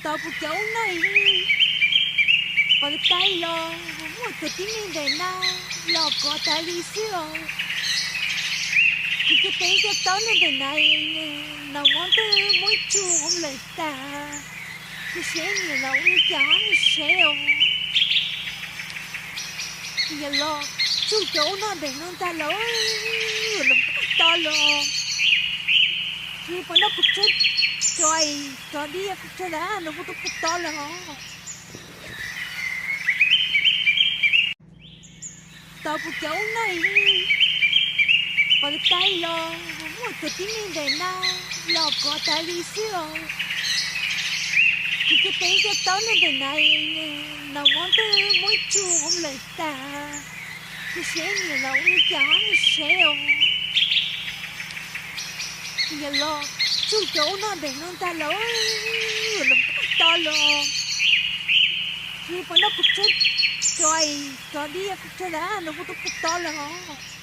Tau puas cov ub no, pom tais los muaj cov tib neeg ntawm no los kov tas li xwb os. Kuv cia peb cov taub neeg ntawm na, no muab tej muab tsuj lawm tas, kuv seb niam los ua li cas ho seb os. Yog los tsuj cov ub no ntev no ntag los, los to los, tsis pom no kuv tsawg, cov, cov dib kuv tsawg lawm no muab rau kuv to lawm os. Tau puas cov ub no, pom tais los muaj cov tib neeg ntawm na los kov tas li xwb os. Kuv cia peb cov taub neeg ntawm na, no muab tej muab tsuj lawm tas, kuv seb niam los ua li cas ho seb os. Yog los tsuj cov ub no ntev no ntag los, los to los, tsis pom no kuv tsawg, cov, cov dib kuv tsawg lawm no muab rau kuv to lawm os.